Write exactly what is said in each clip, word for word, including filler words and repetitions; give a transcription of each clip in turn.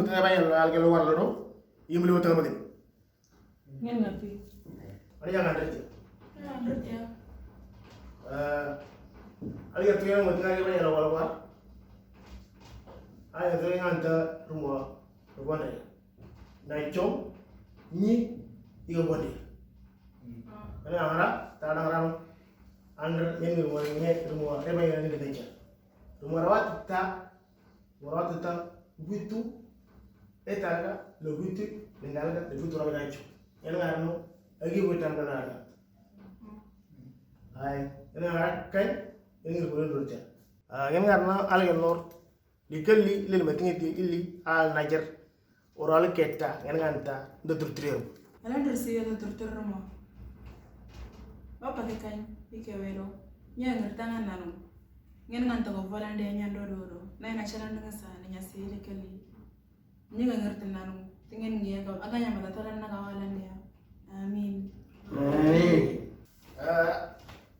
mutnga ba yalo alga lo warlo do. Yimli mutnga mutnga. Ngen ngapi? Ari yang ada je. Yang ada je. Eh, ari yang tu yang mutnga ba yalo warlo ba. Ari yang tu yang anta rumah, rumah ni. Na chom ni iga bonde. Ana ara ta dang ram. Andr ni mo ni mo re ba ni de cha. Mo rawat ta, mo rawat ta, witu etalga lo witu, lengalga lo witu ra ga cho. Yana ngarno agi witan na ara. Ai, yana ara kan ini boleh dulu cha. Ah, yana ngarno al ganor. Di kelli lil meeting di illi al najer. Oral ketta, ngen nganta, ndo turtirir. Ala ndir si ndo turtirir mo. Bapa ke kan, ike welo. Nya ngir tangan nanu. Ngen nganta ko volande nya ndo do do. Na ina chalan dengan sa ni nya si di kelli. Ni ga ngir tananu. Tingen ngi ka aga nya mata tolan na ka walande ya. Amin. Amin. Eh,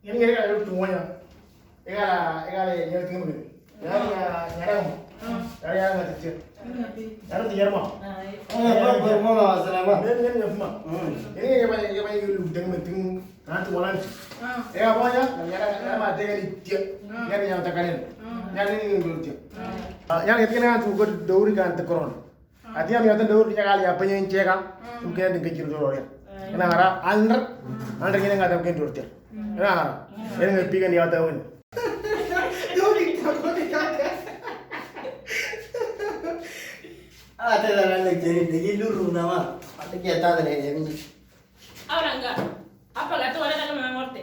ini kira kira tu moya. Egala, egala, nyara tinggi mungkin. Nyara, nyara, nyara mo. Nyara, nyara, nyara, nyara. Nyara, nyara mo. Eh, bro, bro, mo, ma, salama. Nyara, nyara, nyara mo. Hmm. Ini, ya, banyak, ya, banyak, lu, dengan penting, nanti walan. Eh, apa ya? Nyara, nyara, ma, tega ni, dia. Nyara, nyara, tekanin. Nyara, ini, ini, dia. Ah, yang itu kan, tuh, gue, dauri, kan, tekoron. Ati am yata dor nya kali apa yang ceka. Tum kena dengke jiro dor ya. Kena ngara andr. Andr kena ngata kena dor ya. Kena ngara. Kena ngepi kan yata win. Dori dori dori. Ada dalam negeri degi luru nama. Ada kita ada lagi. Orang enggak. Apa kata orang dalam morte?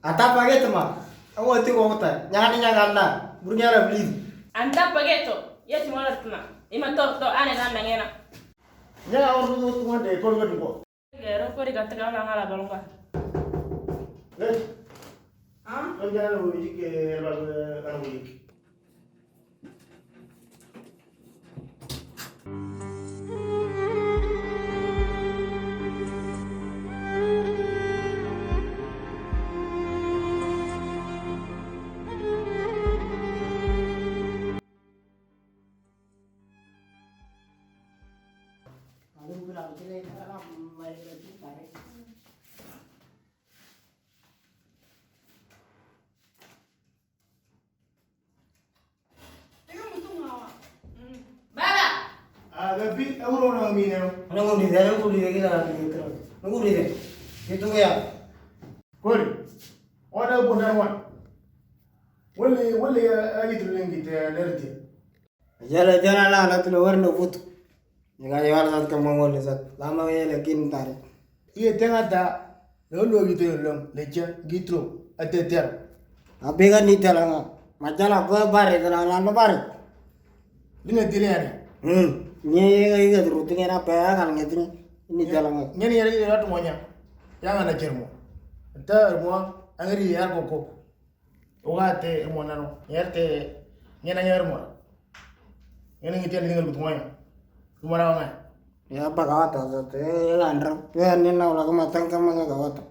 Ata pageto ma. Awo ti ko ta. Nyani nyaganda. Burnyara please. Anta pageto. Yeti mola tuma. Ima to to ane na nangena. Nya awru to tuma de ko ko ko. Gero ko ri gatta ka la ngala balonga. Eh. Ha? Ko jana ro wi ke ba kan wi. Baba. Ah, tapi aku orang minum. Nunggu di sana, nunggu di sana, nunggu di sana. Nunggu di sana. Itu ya. Kori. Ona bonar wan. Wale, wale, ani tulen kita nerti. Jala, jala, la, la, tulen warna butu. Ni ka yawar sat ka mangol sat. Lama ye lakin tare. Iye tenga ta. Lo lo gitu lo. Lecha gitro. Ateter. Abega ni talanga. Machala ko bare talanga no bare. Dinga tile ane. Hmm. Ni ye ga iga tru tinga na pa kan ngi tinga. Ni talanga. Ni ni yari yari tu monya. Yang ana jermo. Ta mo angri yar koko. Uga te mo nano. Yar te ngena yar mo. Ngena ngi tele dinga tu monya. Tumara nga. Ya apa kawata te landra. Ya ni na ula ko matang kama kawata.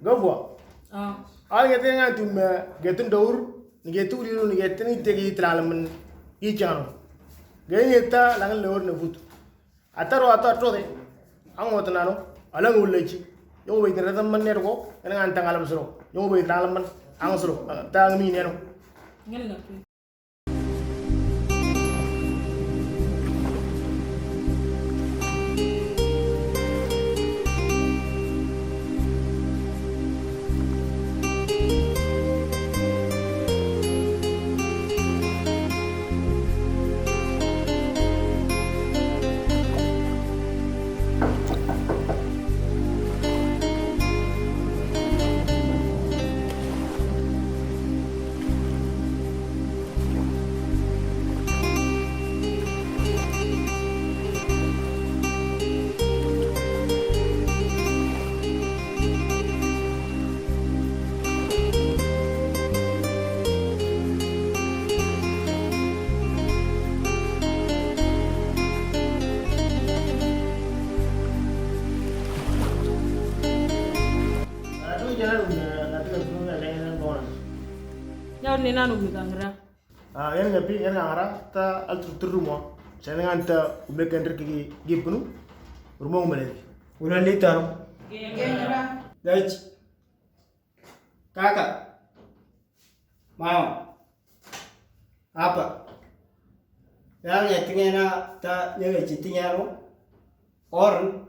Gabwa. Ah. Al ngete nga tum, eh, getin daur, ni getu liru, ni getin ite gi tralaman i chano. Ge ngeta lang lor ne but. Ataro ato ato de. Ang wata nano, alang ulechi. Yo wait na man ne ko, ena antang alam sro. Yo wait na alam man, ang sro. Ta ang mi ne no. Ngel na. Nina nu mi gangra. Ah, yan ngapi, yan ngara, ta al tur tur rumo. Sana ngan ta ume kendri ki gibnu. Rumo ngumere. Ulan litaro. Dach. Kaka. Mama. Apa. Yang ngetingena ta nyege chitingero. Orn.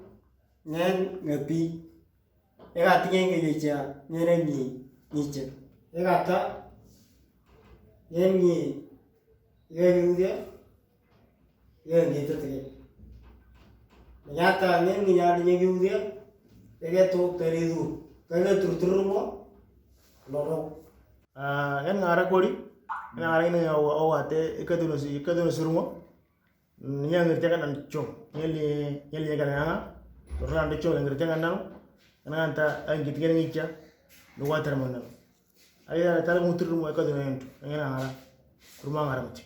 Ngen ngapi. Ega tinge nge nyicha, nge ne nyi, nyicha. Ega ta, nge nyi, nge nyi udia, nge nyi ta tinge. Nyata nge nyi nyari nge nyi udia, ega to peridu, ega tur tur mo, loro. Ah, ngen ngara kori, ngen ngara ngen o, o ate, ega tu no si, ega tu no si rumo. Nya ngir jaga nan cho. Nyeli, nyeli jaga nan. Rula nan cho ngir jaga nan. Nan ta ang git ngir ngicha. Luwa termo nan. Aya tal mutur mo ka do nan. Ngir nan ara. Rumah ngara muti.